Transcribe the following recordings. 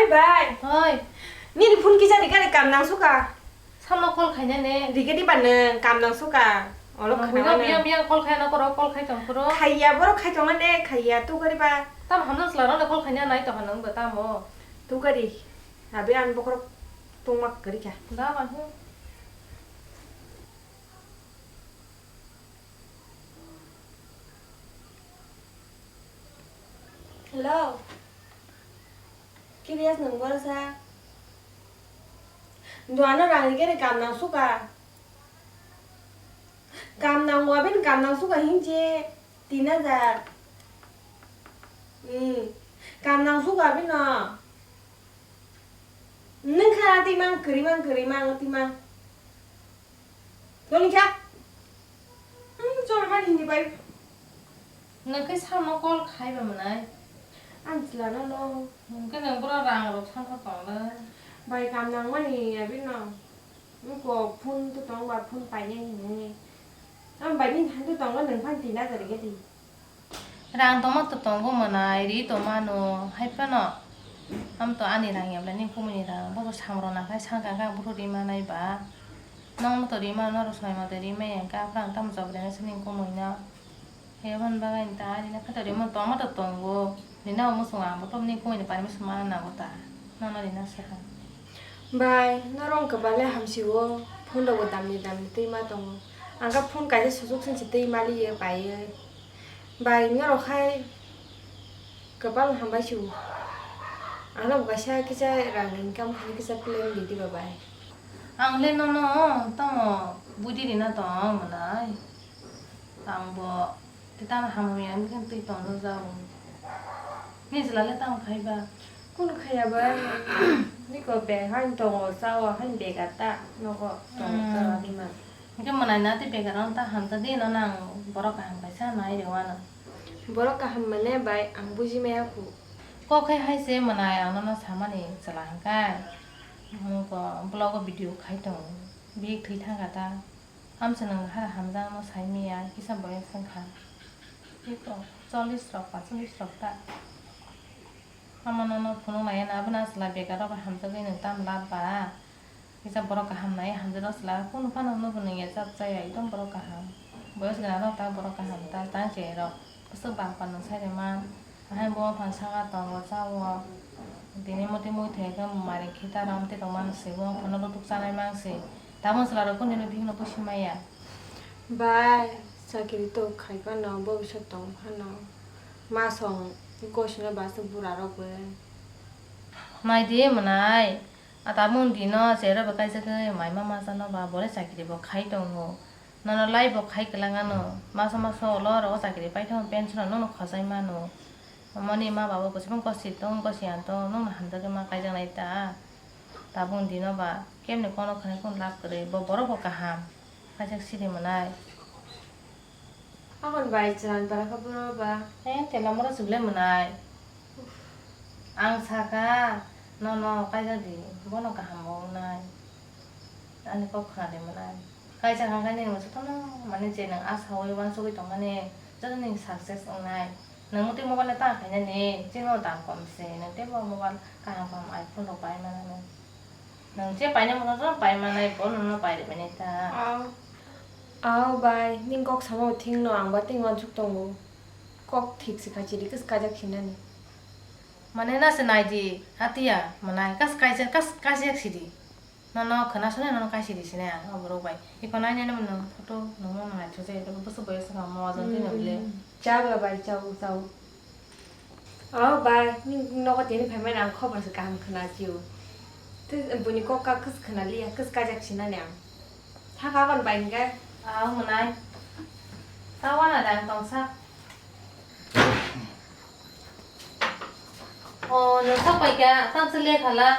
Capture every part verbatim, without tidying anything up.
Bai. Hoi. Nini phone kisa rikha re kam nang suka. Samno call khaina ne. Rikha di ba nang kam nang suka. Olo khana biyang biyang call khaina koro call khai tong koro. Khaiya borok khai tong ne khaiya tu gari ba. Tam hamno sla rok call khaina nai to hanang ba tamo. Tu gari. Abi an bokrok tongma kwrwi kha. Da ba hu. Hello. Kirias nang borsa. Duano rang rikhe kam nang suka. Kam nang wa ben kam nang suka hinje. Tin hajar. Hmm. Kam nang suka bino. Nung kha ti mang kri mang kri mang ti mang. Toni kha. Hmm, chol man hindi bai. Nung khe samno call khai ba manai. Ang chila no no. Nung khe nung bro rang rok san kha tong le. Bai kam nang mani ya bino. Nung ko phone to tong ba phone pai nai hinwi. Ang bai ni han to tong le nung phan tin hajar ge di. Rang tongma to tongo mwnai, ri tongmano, hai phano. Am to ani rang ya belai nini kumui ni rang, bobo samrok nang khai sangka kha, bohrok ri manai ba. Nokno to ri mano, norok swmai mate ri maya kha, phano tamo job rwnai se nini kumui no. He hwn bagwi ta, rina kha to ri mano, tongma to tongo. Rina omo song ang bo to nini kumui ni permission mana nango ta. Nono rina swkang. Bai, norok wngkha bale hamsio, phone rokbo damni damni twi ma tongo. Ang kha phone kaisa suchuk singsi twi maliye paiye. Bai, norok hai kwbang hambai sio. Ano bo kaisa kisa rang income khainai kisa plan di diba bai. Ang le nono tamo budi rina tong mwnai. Ang bo Tei tamo hamya wngkhe twi tongno jao. Nini chwla le tamo khai ba? Kunu khaiya ba? Niko bag haino tongo, chao haino bag ata nogo tongo, hmm, chao bima. Hwnkhe mwnai na tei bag rok ta hamjak di, no nang borok kaham kaisa nai rw ano. Borok kaham mane bai ang buji maya khu. Kok khai hai se mwnai ang nono samani chwla hwnkhe. Nokho vlog o video khai tongo. Bihik thwi thangkha ta. Amsa nwng hara hamjakno sai miya, kisa boyes wngkha. Iko chollish rok, pachulish rok ta. Ama nono phunuk nai na, aboni aswla bekarok hamjagwi nwng tam lab ba. Kisa borok kaham nai hamjakno swla, kunu phano nugo nwng ya chap chaya, ekdom borok kaham. Boyes gwnang rok ta borok kaham ta, tang chaya rok. Bwswk bangpar nwng sai rwma. Ahai bo phang saka tongo, chao. Tini moti mui thai khe mari khita rom tei tongma se bo phano lutuk chanai mang se. Tabuk chwla rok kuni no bihik no pusi maya. Bai, chakiri to khai phano, bo bisa tong phano. Ma song gosino ba se bura rok bo. Nai di mwnai. A tabuk dino cherok bo kaisa khe mai ma masa no ba bole chakiri bo khai tongo. Nono lai bo khai kwlangano, masa masa ulo oro o chakiri paithakma pension nono khojai mano. Omoni ma babo kwchwng kosi tong kosi ya tong nono hamjakgwi ma kaijaknai ta. Tabuk dino ba kebni kono khwnai kunu lab kwrwi, bo borok bo kaham, kaijak siri mwnai. Aboni bai chwla ni bara kha boro ba. He, tela mora chwble mwnai. Ang saka, nono kaijak di, bono kaham bo wngnai. Ani kok khna di mwnai. Kaisa hwnkhe nini jotono mane je nwng asaui uansugui tongmani joto nini success wngnai. Nwng motwi mobile no ta khainani chini o dam kom se nwng teibo mobile kaham kaham iPhone rok pai manani. Nwng je paina muchung joto pai manai bo nono pai rwmani ta. Aw. Aw bai, nini kok samo thik no ang ba tei uansuk tongo. Kok thik se kha chiri kis kajak khinani. Mane na se nai di atiya mwnai kas kaijak kas kaijak sidi. Nono khwna swnwi nono kaisa di sinai ang o borok bai. Iko nai nai no nwng photo nungno nang naithok jai, iko bwswk bai swkang mo ajang twi nang le. Hmm. Cha ba bai, chao, chao. O bai, nini nogo tini phaimani ang khobor se kaham khwna sio. Tei buini kok ka kwswk khwna liya, kwswk kaijak sinani ang. Thaka aboni bai hwnkhe. Ah, mwnai. Ta wana dang tongsa. O, nwng sak pai kha, tang se lekha la.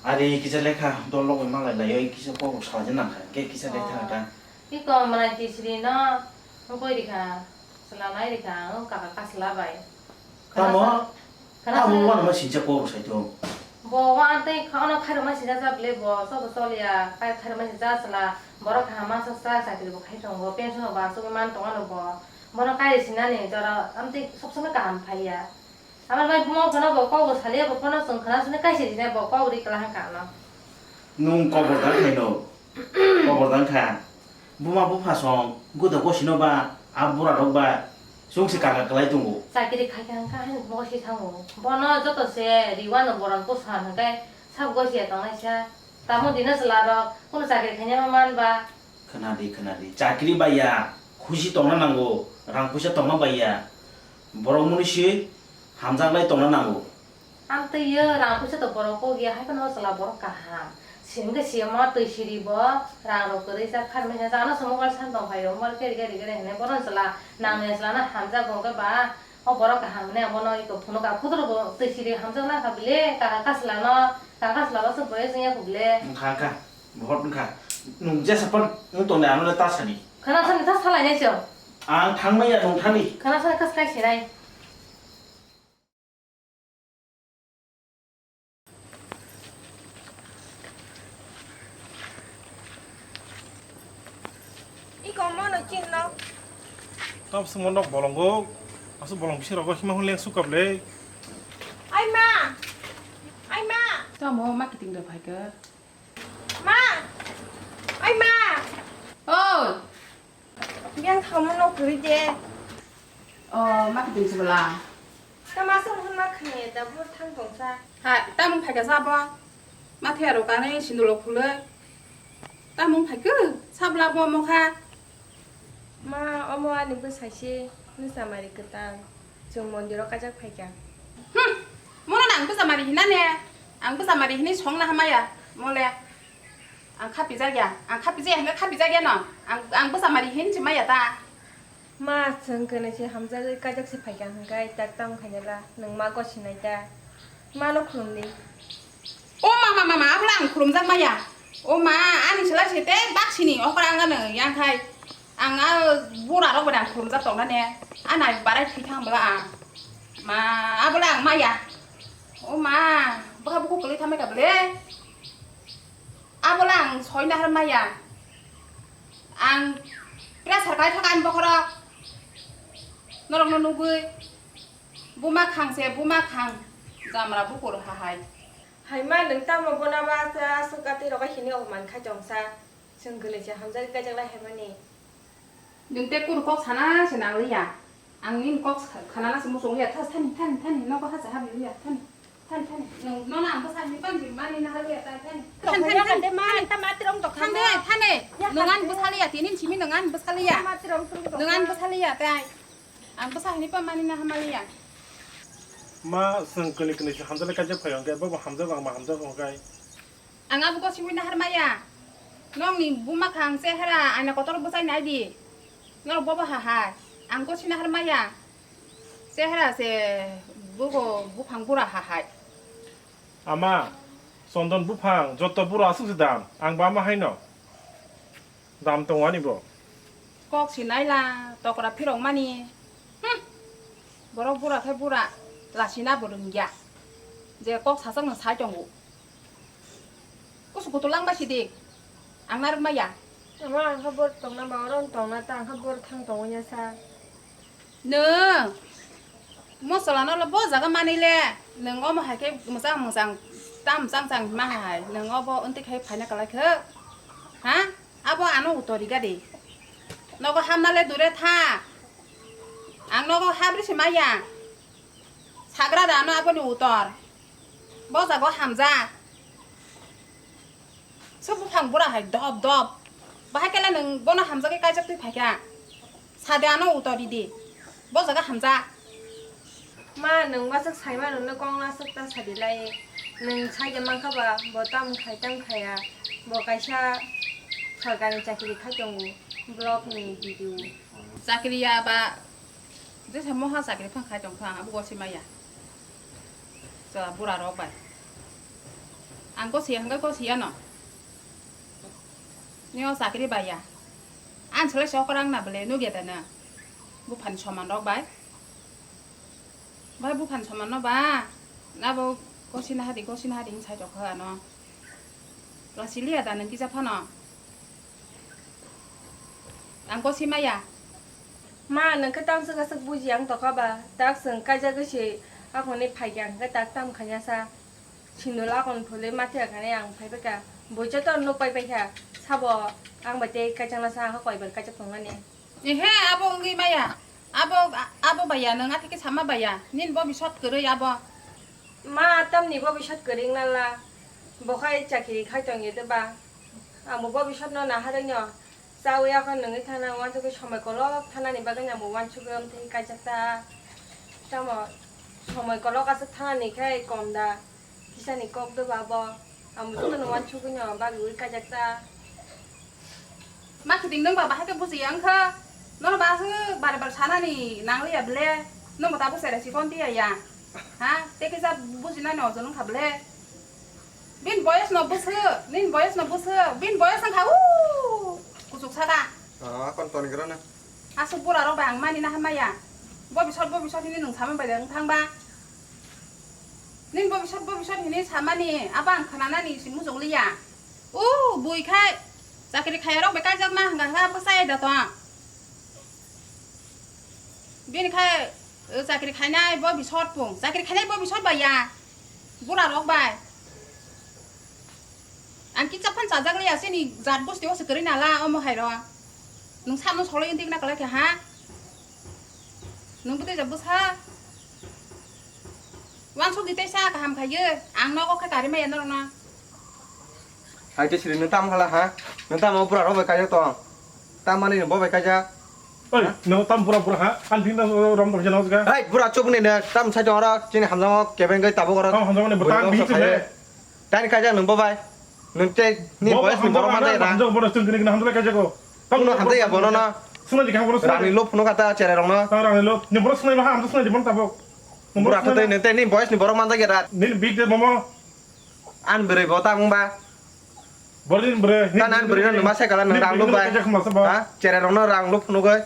Ari kisa lekha dol logoi malai lai, oi kisa kok salai nang kha, ke kisa lekha ta. Iko mwnai tisri no, ungkoi rikha, swlanai rikha, ang kaka kasla bai. Tamo? Khana sa-, khana sa-, amo wana ma sincha kok sai to. Bo wa tei kha-, ono khairok ma sincha cha ble bo, sobo choliya, kai khairok ma sincha chwla, borok kaham ma sa sa, chakri bo khai tongo, pension bo asugwi man tongo no bo. Bono kairi sinani jora, amtwi sob somoi kaham phaiya. Amar bai buma phano bo kok bo saliya, bo phano chwng khna sini kaisa rina bo kok ri kla hangka ano. Nwng kobor da khaino. Kobor da kha. Buma bupha song goda gosino ba a bura rok ba chwng se kaka kwlai tongo. Chakiri khai kha hangka haino bo si thango. Bono joto se riwano boron ko san hangkai sab gosi ya tongnai sa. Tamo dina chwla rok kuno chakiri khaina ma man ba. Khwnadi, khwnadi. Chakri baiya, khusi tongna nango, rang puisa tongma baiya. Borok muni si hamjak lai tongna nango. Ang twi yo rang puisa to borok kok ya, hai phano chwla borok kaham. Sini khe siyamo twi siri bo, rang rok kwrwi jak, pharmai jak, ano se mobile san tong phai rok, mobile khe rega rega hinwi bono chwla nang ya chwla no hamjak bo khe ba. O borok kaham hwnwi ang bono iko phunuk, a phutur bo twi siri hamjak lang kha bile, kaka kasla no, kaka kasla bo se boyes wngya kho bile. Wngkha, wngkha. Bohot wngkha. Nwng jesa pan wng tongnai ano le ta sani. Khana sani ta salai nai chwng. Ang thangmaya nwng thani. Khana sani khas kai sinai. Iko mono chinno. Tam sumo nok bolongo. Asu bolong bisi rogo hima hon leng sukap le. Ai ma. Ai ma. Tamo ma kiting da phai ka. Ma. Ai ma. Oi. Yang thamu nok kuri de. Oh, ma kiting sibala. Tama song hon ma khne da bur thang tong sa. Ha, tamung phai ka sa bo. Ma thia ro ka ne sindolo khule. Tamung phai ka sabla bo mokha. Ma, omo ani bwsai se nwsa mari kwtal. Chwng mondiro kajak phaikha. Hmm, mono nang bwsa mari hinane. Ang bwsa mari hinwi songna hamaya, mole. Ang khapijak ya, ang khapijak ya, hwnwi khapijak ya no. Ang, ang bwsa mari hin se maya ta. Ma, chwng kwnwi se hamjagwi kajak se phaikha hwnkhe tak tamo khaina la, nwng ma gosinai ta. Mano khulumdi. O ma, ma, ma, ma, abola ang khulumjak maya. O ma, ani chwla se te baksini okra ang ano yang khai. Ang a bura rok bai ang khulumjak tong nane. A nai barai thwi thang bwla ang. Ma, abola ang maya. O ma, bwkha bukhuk kwlwi thamai ka bwle. Abola ang soi nahar maya. Ang pressure kai thok ani bokhorok. Norok no nugwi. Buma khang se, buma khang. Jamra bukur hahai. Hai ma, nwng tamo bona ba sa aswk atwi rogo hini oman khai tong sa. Chwng gwnwi se hamjagwi kaijaknai hai mani. Nwng tei kunu kok sana se nang liya. Ang nini kok sa-, khanana se muchung liya. Thas, thani, thani, thani. Nogo ha se habli liya. Thani, thani, thani. Nwng nono ang bwsa hini panji mani nahar liya tai thani. Thani, thani, thani. Thani, thani. Thani, thani. Nwng ani bwsa liya, tini simi nwng ani bwsa liya. Nwng ani bwsa liya tai. Ang bwsa hini pa mani nahar maliya. Ma, chwng kwnwi kwnwi se hamjaknai kaijak phai hwnkhe, bobo hamjak ang ma hamjak hwnkhe. Ang abo gosimwi nahar maya. Nokni buma khang chehera aina kotor bwchai nai di. Norok bobo hahai. Ang gosi nahar maya. Chehera se bugo buphang bura hahai. Ama, chondon buphang joto bura aswk se dam. Ang ba ma haino. Dam tongo ani bo. Kok si naila, tokra phirok mani. Hmm. Borok bura khe bura, lasina bo rwngya. Je kok sasakno sai tongo. Kusu kutu lang bai sidi. Ang narwk maya. Ama ang kha bor tongna ba oro tongna ta ang kha bor thang tongo nya sa. Nwng mosola no bo jaga manwi le, nwng omo hai khe mwchang mwchang tam chang chang hima hai, nwng obo wngtwi khai phaina kwlai khe, ha? Abo ano utor riga de. Nogo hamna le dure tha. Ang nogo habri se maya. Sagra da ano aboni utor. Bo jago hamja. Sub buphang bura hai dop dop. Bahai kele nwng bono hamjagwi kaijak twi phaikha. Sade ano utor ridi. Bo jaga hamjak. Ma, nwng waswk saima nwngno kok naswk ta sadi lai. Nwng saide mankha ba bo tamo khai tamo khaya. Bo kaisa sorkarni chakri khai tongo. Block ni B D O. Chakri ya ba jesa moha chakri phang khai tong kha, abo gosi maya. Chwla bura rok bai. Ang gosi ya hwnkhe gosi ya no. Nini o chakri bai ya. Ang selai se okra wng na bwle nugya da na. Buphani soman rok bai. Bai buphani soman no ba. Nabo gosina hadi, gosina hadi hwn sai tokha ano. Lasi liya da nwng kisa phano. Ang gosi maya. Ma, nwng khe tamswk aswk buji ang tokha ba. Tak chwng kaijagwi se Akoni phaikha hwnkhe tak tam khaina sa. Sindul akon phulwi mathiya khani ang phaibaikha. Buicha to nuk paibaikha. Sabo ang bai tei kaijakna sa ang kaibar kaijak tongnani. Ehe, abo wngwi maya. Abo, abo baya, nwng atheke sama baya. Nini bobisot kwrwi abo. Ma, tamni bobisot kwrwi wngnala. Bo khai chakiri khai tongya de ba. Ang bo bobisotno naharwi no. Chawi akhon nwngwi thana wansugwi somoi kolok thanani bagwi nangbo wansugwi omtwi kaijak ta. Tamo somoi kolok aswk thanani khe kom da. Kisani kok do ba bo. Ang bo jotono wansugwi no bagwi ui kaijak ta. Ma kiting nwng ba bahai khe bujiya wngkha. Nono ba aswk bare bare sanani nangliya ble. Nwng bo tabuk sere sikon tiya ya. Ha? Tei kisa bujinani ojon wngkha ble. Bini boyes no bwswk, nini boyes no bwswk, bini boyes wngkha u kuchuk saka. Ah, kon toni gra na. Aswk bura rok bai ang mani na hamaya. Bobisot, bobisot hini nwng sama bai wng thang ba. Nini bobisot, bobisot hini samani abo ang khwnanani si mujung liya. U bui khai chakri khaya rok bai kaijak ma hwnka hwnka bwsai da tong. Bini khai, eh, chakri khainai bo bisot pung. Chakri khainai bo bisot bai ya. Bura rok bai. Ang kicha phan chajak liya sini jat bosti o se kwrwi nala omo hai ro. Nwng sano soloi wngti na kalai kha ha. Nwng bwtwi jat bwsa. Wansuk di tei sa kaham khayo. Ang nogo khe kari maya norok no. Hai te siri nwng tam khala ha? Nwng tamo bura rok bai kaijak tong? Tam mani nwng bo bai kaijak? Oi, ha? Nwng tam bura bura ha? Ang thik na rom tong jana ga. Hai bura chup ni nwng tam sai tong oro chini hamjang o kebeng gai tabuk oro. Tam hamjang ni bwtang bini chuk le. Tani kaijak nwng bo bai? Nwng te ni boyes ni borok manjak na. Hamjang bono chung kini kini hamjang kaijak ko. Tam no hamjak ya bono na. Suna di kang bono suna. Rani lop phunu kata chere rong no. Tam rani lop. Ni bono suna ma hamjang suna di bono tabuk. Bura kata nwng te ni boyes ni borok manjak ya da. Ni big de momo. An bwrwi bo ta wng ba? Borok ni bwrwi. Kan an bwrwi no nwma sai kala nwng rang luk bai. Ha? Chere rok no rang luk phunugwi.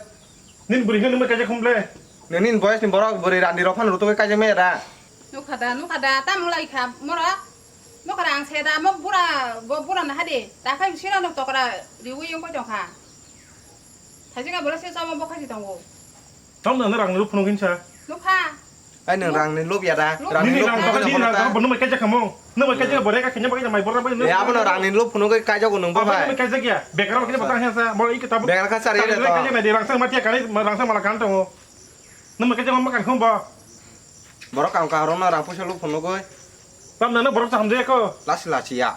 Nini bwrwi no nwma kaijak khum le. Nini boyes ni borok bwrwi rani rok phano rutugwi kaijak maya da. Nukha da, nukha da, tamo lai kha morok. Nokha rang se da, mo bura, bo bura na hade. Ta khai sira no tokra riwi yong koi tong kha. Thaising a bwrwi se chama bo khaji tongo. Tamo nang rang ni lub phunuk hinsa. Nukha. Ai nang rang ni lub ya da. Lub. Rang ni lub phunuk ya da. Nini rang ni lub phunuk ya da. Bo nung mai kaijak kamo. Nung mai kaijak bo reka kanya ba kaijak mai bora bai. Ya abo no rang ni lub phunuk kai kaijak nung ba bai. Nung mai kaijak ya. Bekar kanya ba tang hinsa. Bo iki tabuk. Bekar ka sari ya da to. Kaijak na di rang sang mati ya kani rang sang mala kan tongo. Nung mai kaijak ma kan khum ba. Borok kang kang rok no rang puisa lub phunuk kai. Tam nang borok sa hamjak ko. Lasi lasi ya.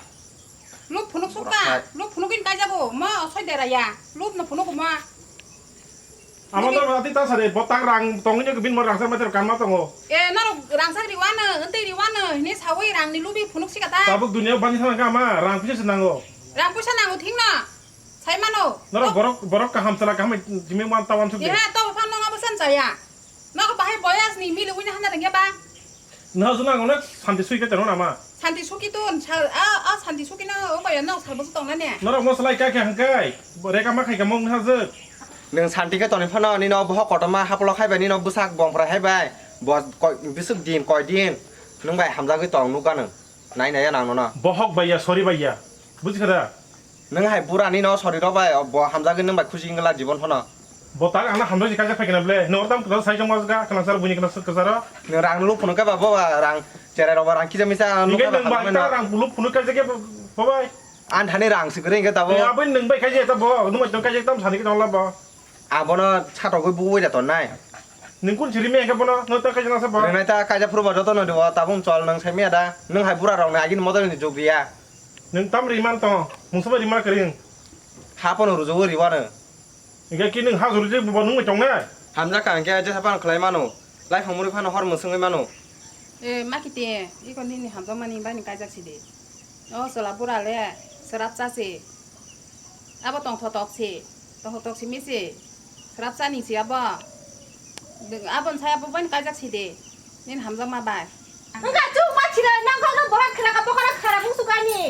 Lub phunuk sukha, lub phunuk in kaijago, ma osoi dera ya, lub no phunuk ma. Amo to ati ta sare, bo tak rang tong ni bin mo rang sa ma ter kan ma tongo. E, naro rang sa riwa no, ente riwa no, hini sawi rang ni lubi phunuk sika ta. Tabuk dunia bani sa ka ma, rang puisa se nango. Rang puisa nango thing na, sai mano. Naro borok, borok kaham sala kaham jimi wan tawan suk. Ye ha, to phan no ngabo san saya. Nogo bahai boyas ni mili wini hana rengya ba. Nogo juna ngone santi sui ke teno nama. Santi suki to, a, a santi suki no, o boya no salbo tong na ne. Norok mo salai ka khe hangkai. Reka ma khai ka mong ha je. Nung santi ke toni phano nino bohok kotorma haplo khai bai nino bwsak bongpra hai bai. Bo koi bisuk din koi din. Nung bai hamjagwi tong nukha nung. Nai nai ya nang nono. Bohok bai ya, sorry bai ya. Buji kha da? Nung hai bura ni no sorry rok bai, bo hamjagwi nung bai khusi wngla jibon phano. Bo tak ang hamjagwi kaisa phai kena ble. Nung tam kwtal sai jong mas ga, kanang sar buni kanang sar kwcharo. Nung rang luk phunuk khe ba bo ba rang cherai rok ba rang kisa misa ang nung khe ba nung bai hamjagwi ta no. Rang luk phunuk kaisa khe bo bai. An thani rang si kwrwi hwnkhe tabuk. Ya bai nung bai kaisa ta bo, nung bai tong kaisa tam sani khe tong la bo. Abono satokgwi bugwi da tonnai. Nwng kun siri mengkhe bono, no ta kaisa nasa ba? Rwnai ta kaisa phuru ba jotono rwo, tabung chol nwng sai maya da? Nwng hai bura rokni agini model ni jug riya. Nwng tam riman tong, mungsa ba riman kwrwi. Ha pono rujugo riwano. Hingke ki nwng ha juri je bo nwng bai tongnai? Hamjak ka hingke jesa phano khlai mano. Lai phang muri phano hor mwswngwi mano. E, ma kiti, iko nini hamjakmani bani kaijak sidi. O chwla bura le, srap cha se. Abo tongthotok se, tongthotok simi se. Srap cha ni se abo. Aboni sai abo bani kaijak sidi. Nini hamjakma bai. Wngkha chwng bai sidi, nang kok no bohor khwra ka, bokhorok khwra bung sukani.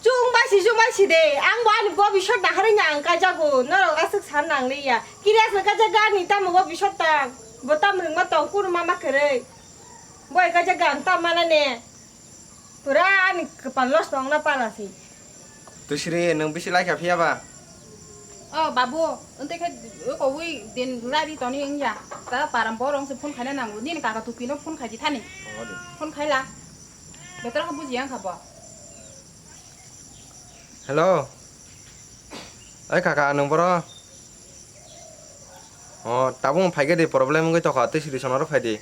Chwng bai si, chwng bai sidi. Ang bo ani bobisot naharwi ni ang kaijago. Norok aswk san nangliya. Kiriya se kaijak gani tamo bobisot tang. Bo tam rwngma tong, kunu mama kwrwi. Boi kaijak gan tam mana ne. Pura ani kwpal loss tongna pala se. Twisri, nwng bisi laikha phiya ba? O babu, wngtwi khe eko wi din lari toni wngya. Ta param borok se phone khaina nango. Nini kaka tupi no phone khaidi thani. Phone khaila. Betara khe bujiya wngkha bo. Hello. Ai kaka, nwng boro? O, tabuk phaikhe de, problem wngwi tokha, tei solution oro phai di.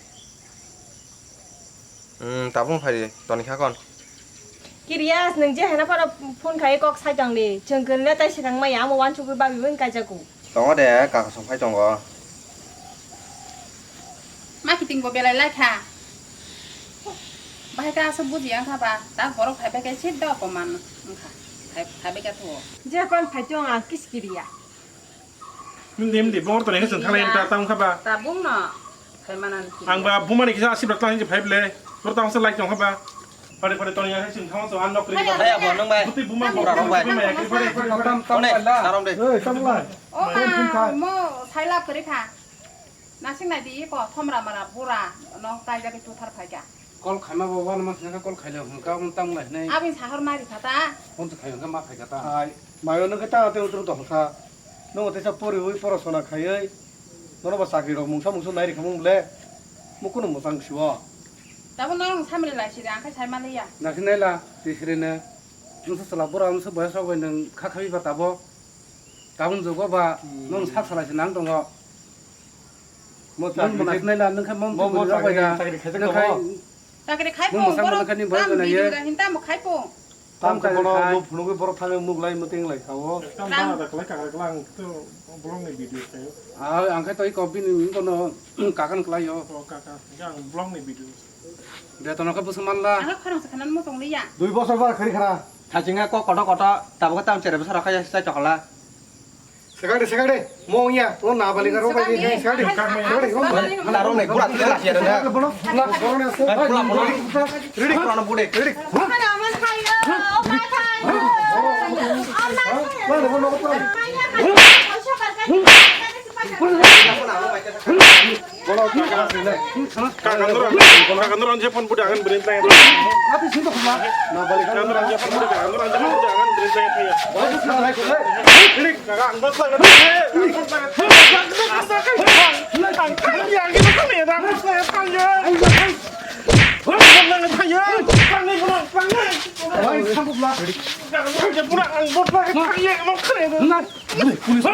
Hmm, tabuk phai di, toni kha kon. Kiryas, nwng je haino phano phone khai kok sai tong di. Chwng kwrwino tai swkang maya, amo uansugwi babi bai kaijak o. Tongo de, kaka song phai tongo. Ma kiting bo belai lai kha. Bahai ta aswk bujiya wngkha ba, ta borok phai bai khe sip da koman wngkha. Phai, phai bai kha thuo. Je kon phai tong ang kiskiriya. Mindi, mindi, bor to nengke song thalai ta tang kha ba. Ta bung no phai manan ki. Ang ba bumani kisa asibra tang je phai ble. Bor tang sa lai tong kha ba. Pare pare toni ya sing thang so an nok ri. Hai abo nang bai. Buti buma bura rong bai. Buma ya kri pare pare pare. One, narom de. Ei, tang lai. O ma, mo sai lap kri kha. Nasing nai di ko thomra mara bura no tai jagi tuthar phai kha. Kol khaima bo wan ma sinaka kol khaile hwnka mun tang lai nei. Abin sahor mari kha ta. Hon khai hwnka ma phai kha ta. Ai, mayo nang khe ta te utro to hwnka. Nung teisa poriwi porosona khaiwi, nono bo chakri rok mungsa mungsa nai rikha mung ble, mukunu mwchang sio. Tabuk norok samri lai siri, ang khe sai manliya. Nasi naila, tisiri ne, nungsa chwla bura nungsa boyas rok bai nung kha khabi ba tabo, tabuk jogo ba, hmm, nung sak salai se nang tongo. Mo nung chakri bo nasi naila, nung khe mo mo chakri, chakri khaijak tongo. Chakri khai phung, borok tamo video da hin tamo khai phung. Tam khe bono bo phunugwi borok thangwi muglai muting lai kha o. Tam bana da kwlai kagra kwlai ang to vlog ni video khaio. Ah, ang khe to i kok bini wngkha no kakan kwlai o. O kaka, ang vlog ni video. Beton khe bwswk manla. Ang khorang sa khanan mo tong liya. Dui bosor bar khari khara. Thaching khe kok koto koto, tabuk tam chere bwswk rokha ya sai tokla. Sekali, sekali. Mo ya, lo na bali karo bai sekali. Sekali, sekali. Lo na rong nai, bura tela sia na. Bula, bula, bula. Ready? Bula, bula. Ready? Bula, bula. Bono kaka sile. Kaka nora, kaka nora je phone pudi agan brin tang. Ati sinto khuma. Na bali karo. Kaka nora je phone pudi, kaka nora je phone pudi agan brin tang. Oi, sila hai ko. Klik, kaka ang bas lagi. Ang bas lagi. Ang kaki ang kita kan ya, ang bas lagi tang ya. Ang bas lagi tang ya. Ang bas lagi tang ya. Tang ni, tang ni, tang ni. Oi, sambut lah. Kaka nora je phone ang bas lagi tang ya, mau kare. Nah, ini police.